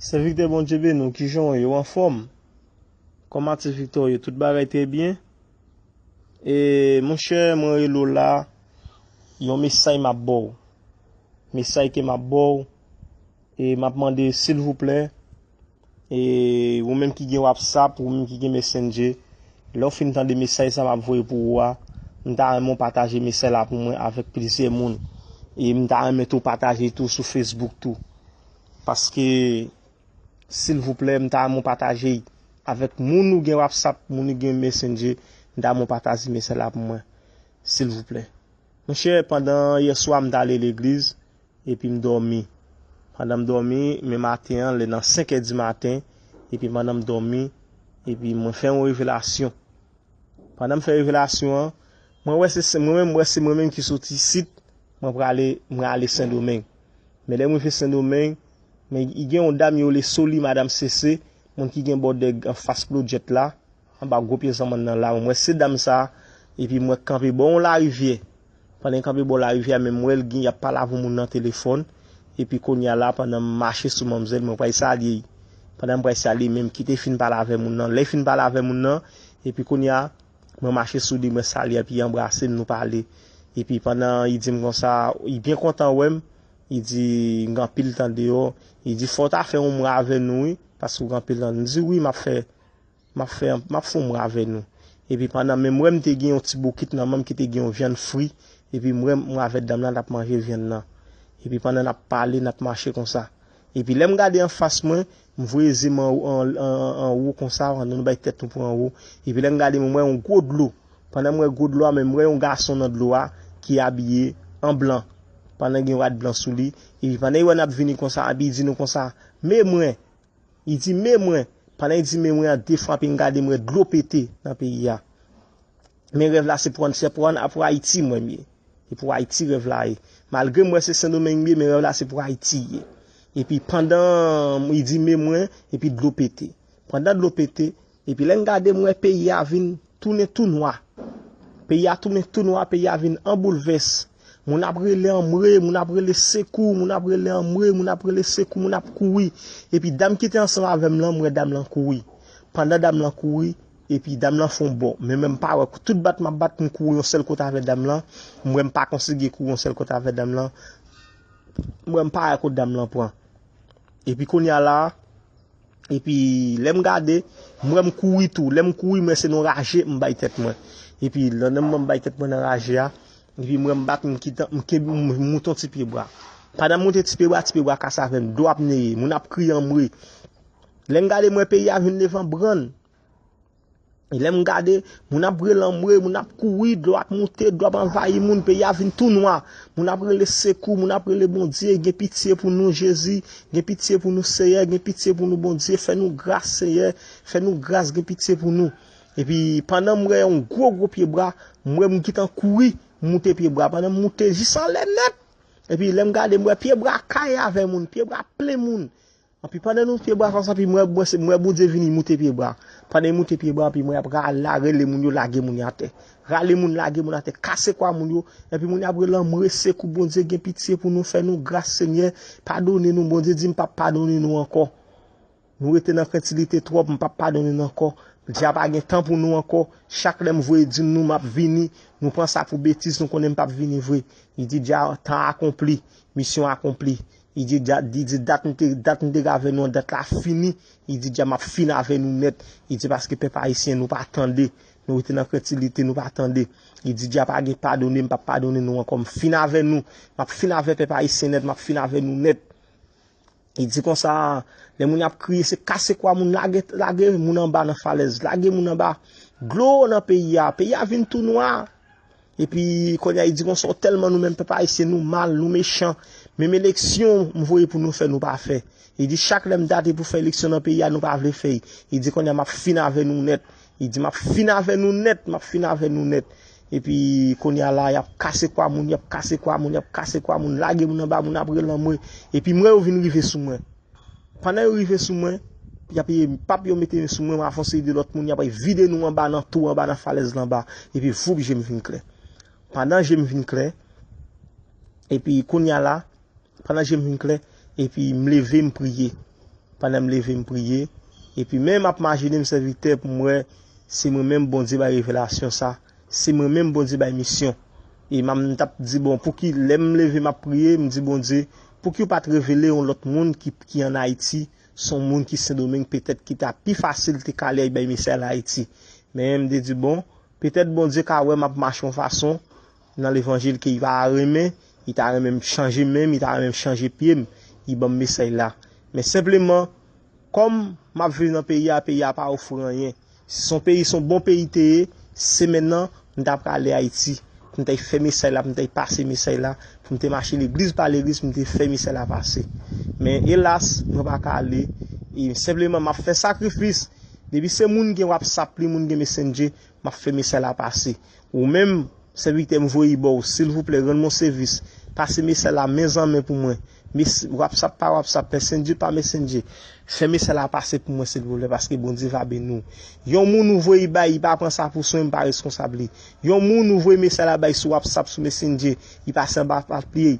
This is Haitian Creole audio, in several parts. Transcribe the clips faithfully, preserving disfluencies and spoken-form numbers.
Sè Victor, Bondye beni w, kijan w ye? W anfòm? Kòman ti Victor ye? Tout bagay trè byen? E, monchè, mwen rele w la, yon mesay m ap ba w. Mesay ke m ap ba w, e m ap mande, silvouplè, e ou menm ki gen WhatsApp, ou menm ki gen Messenger, lè w fin tande mesay sa m ap voye pou ou a, m ta renmen w pataje mesay la pou mwen avèk plizyè moun. E m ta renmen tou pataje tou sou Facebook tou. Paske, silvouplè, m ta renmen w pataje avèk moun ou gen WhatsApp, moun ou gen Messenger, m ta renmen w pataje mesaj la pou mwen. Silvouplè. Monchè, pandan yè swa, m t ale legliz, epi m dòmi. Pandan m dòmi, men maten an, lè nan senk è di maten, epi pandan m dòmi, epi mwen fè yon revelasyon. Pandan m fè revelasyon an, mwen wè se, se mwen menm, mwen se mwen menm ki soti isit, mwen prale, mwen ale Sendomeng. Men lè m rive Sendomeng, men gen yon dam yo rele Soli, madanm Sese, moun ki gen bòdèg anfas Claudiette la, anba gwo pye zanmann nan la, mwen wè se dam sa, epi mwen kanpe bò yon larivyè. Pandan m kanpe bò larivyè a, men m wè l gen, y ap pale avè moun nan telefòn, epi kounye a la, pandan m mache sou manmzèl, mwen pral salye l. Pandan m pral salye l, men m kite fin pale avè moun nan. Lè l fin pale avè moun nan, epi kounye a, mwen mache sou li, mwen salye, epi l anbrase m, nou pale. Epi pandan li di m konsa, li byen kontan wè m, li di, "M gen anpil tan deyò." Li di, "Fò w ta fè yon mwa avè nou, wi, paske w gen anpil tan." M di, "Wi, m ap fè, m ap fè, m ap fè yon mwa avè nou." Epi pandan, men m wè m te gen yon ti bokit nan men m ki te gen yon vyann fri, epi m wè m avè dam nan t ap manje vyann nan. Epi pandan n ap pale, n ap mache konsa. Epi lè m gade anfas mwen, m voye zye m anwo, an, an, an, anwo konsa, pandan nou bay tèt nou pou anwo. Epi lè m gade, m wè yon gwo dlo. Pandan m wè gwo dlo a, men m wè yon gason nan dlo a ki abiye an blan. Pandan gen rad blan sou li. Epi pandan li wè n ap vini konsa, epi li di nou konsa, "Men mwen." Li di, "Men mwen." Pandan li di, "Men mwen" an, de fwa, epi m gade, m wè dlo pete nan peyi a. Men rèv la se pou, se pou, pou Ayiti mwen m ye. E pou Ayiti rèv la ye. Malgre m wè se Sendomeng m ye, men rèv la se pou Ayiti ye. Epi pandan li di, "Men mwen", epi dlo pete. Pandan dlo pete, epi lè m gade, m wè peyi a vin tounen tou nwa. Peyi a tounen tou nwa, peyi a vin an boulvès. Moun ap rele anmwe, moun ap rele sekou, moun ap rele anmwe, moun ap rele sekou, moun ap kouri. Epi dam ki te ansanm avè m lan, m wè dam lan kouri. Pandan dam lan kouri, epi dam lan fè yon bò. Men mwen m pa wè, tout bat m ap bat, m kouri yon sèl kote avè dam lan. M wè m pa konsidere kouri yon sèl kote avè dam lan. M wè m pa wè kote dam lan pran. Epi kounye a la, epi lè m gade, m wè m kouri tou. Lè m kouri, m wè se nan raje m bay tèt mwen. Epi lè m bay tèt mwen nan raje a, epi m wè m bat, m kite, m kenbe, m moute yon ti pye bwa. Pandan m moute ti pye bwa, ti pye bwa kase avè m, dlo ap neye, moun ap kriye anmwe. Lè m gade, m wè peyi a vin leve an brann. E lè m gade, moun ap rele anmwe, moun ap kouri, dlo ap moute, dlo ap anvayi moun, peyi a vin tou nwa. Moun ap rele sekou, moun ap rele Bondye, gen pitye pou nou, Jezi, gen pitye pou nou, Seyè, gen pitye pou nou, Bondye, fè nou gras, Seyè, fè nou gras, gen pitye pou nou. Epi, pandan m wè yon gwo, gwo pye bwa, m wè m gentan kouri, m moute pye bwa. Pandan m moute jis anlè nèt, epi lè m gade, m wè pye bwa kaye avè moun, pye bwa plen moun. Anpi pandan nou pye bwa konsa, anpi m wè, m wè, m wè Bondye vini moute pye bwa. Pandan l moute pye bwa, anpi m wè y ap rale, rele moun yo, lage moun yo atè. Rale moun, lage moun atè, kase kwa moun yo. Epi moun yo ap rele anmwe, sekou, Bondye gen pitye pou nou, fè nou gras, Senyè. Padone nou, Bondye di m p ap padone nou ankò. Nou rete nan krentilite twòp, m p ap padone nou ankò. Dye a pa gen tan pou nou ankò. Chak lè m voye di nou m ap vini, nou pran sa pou betiz, nou konnen m p ap vini vre. Li di, dye a, tan akonpli, misyon akonpli. Li di, dat, li di, dat m te, dat m te gen avè nou an, dat la fini. Li di, dye a, m ap fin avè nou nèt. Li di, paske pèp ayisyen, nou pa tande. Nou rete nan krentilite, nou pa tande. Li di, dye a, pa gen padone, m p ap padone nou ankò. M fin avè nou. M ap fin avè pèp ayisyen nèt, m ap fin avè nou nèt. Li di konsa, lè moun ap kriye, se kase kwa moun, lage, lage moun anba nan falèz, lage moun anba dlo nan peyi a. Peyi a vin tou nwa. Epi, kounye a, li di konsa, tèlman nou menm pèp ayisyen, nou mal, nou mechan. Menm eleksyon, m voye pou nou fè, nou pa fè. Li di, chak lè m date pou fè eleksyon nan peyi a, nou pa vle fè l. Li di, kounye a, m ap fin avè nou nèt. Li di, m ap fin avè nou nèt, m ap fin avè nou nèt. Epi, kounye a la, y ap kase kwa moun, y ap kase kwa moun, y ap kase kwa moun, lage moun anba, moun ap rele anmwe. Epi, m wè yo vin rive sou mwen. Pandan yo rive sou mwen, y ap, pap yo mete sou mwen, m avè yon seri de lòt moun, y ap vide nou anba nan tou, anba nan falèz la anba. Epi, voup, je m vin klè. Pandan je m vin klè, epi, kounye a la, pandan je m vin klè, epi m leve, m priye. pandan m leve m priye. Epi menm m ap majine m sèvitè pou m wè se mwen menm Bondye bay revelasyon sa, se mwen menm Bondye bay misyon. E m t ap di, bon, pouki lè m leve m ap priye, m di, Bondye, pouki w pa t revele yon lòt moun ki, ki ann Ayiti, se yon moun ki Sendomeng, petèt ki ta pi fasil te ka ale bay mesaj la Ayiti. Men m te di, bon, petèt Bondye ka wè m ap mache yon fason nan levanjil ke li pa renmen, li ta renmen m chanje men m, li ta renmen m chanje pye m, li ban m mesaj la. Men senpleman, kòm m ap viv nan peyi a, peyi a pa ofri anyen. Si se yon peyi, se yon bon peyi te ye, semèn nan, m ta prale Ayiti. Pou m ta fè mesaj la, pou m ta pase mesaj la, pou m te mache legliz pa legliz, pou m te fè mesaj la pase. Men elas, mwen pa ka ale. E senpleman, m ap fè sakrifis. Depi se moun gen WhatsApp li, moun gen Messenger, m ap fè mesaj la pase. Ou menm, sèvitè m voye ba w, silvouplè, rann mwen sèvis. Pase mesaj la men an men pou mwen. Mes, WhatsApp pa WhatsApp, Messenger pa Messenger. Fè mesaj la pase pou mwen, silvouplè, paske Bondye va beni w. Yon moun ou voye bay, li pa pran sa pou swen, m pa reskonsab li. Yon moun ou voye mesaj la bay sou WhatsApp, sou Messenger, li pase anba pa pye,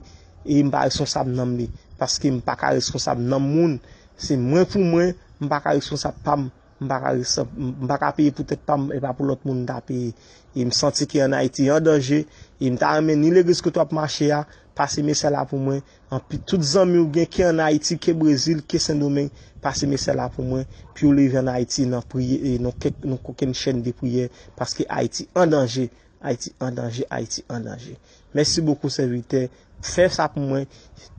e m pa reskonsab nanm li. Paske m pa ka reskonsab nanm moun. Se mwen pou mwen, m pa ka reskonsab pa m. M pa ka reskonsab, m pa ka peye pou tèt pa m, e pa pou lòt moun m ta peye. E m santi ke ann Ayiti an danje, e m ta renmen ni legliz kote w ap mache a, pase mesaj la pou mwen. Anpi tout zanmi w gen, ke ann Ayiti, ke Brezil, ke Sendomeng, pase mesaj la pou mwen, pou yo leve ann Ayiti nan priye, e nan kèk, nan kokenn chèn de priyè, paske Ayiti an danje, Ayiti an danje, Ayiti an danje. Mèsi bokou, sèvitè. Fè sa pou mwen.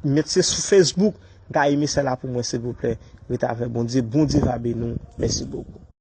Met se sou Facebook, gaye mesaj la pou mwen, silvouplè. Ret avè Bondye. Bondye va beni w. Mèsi bokou.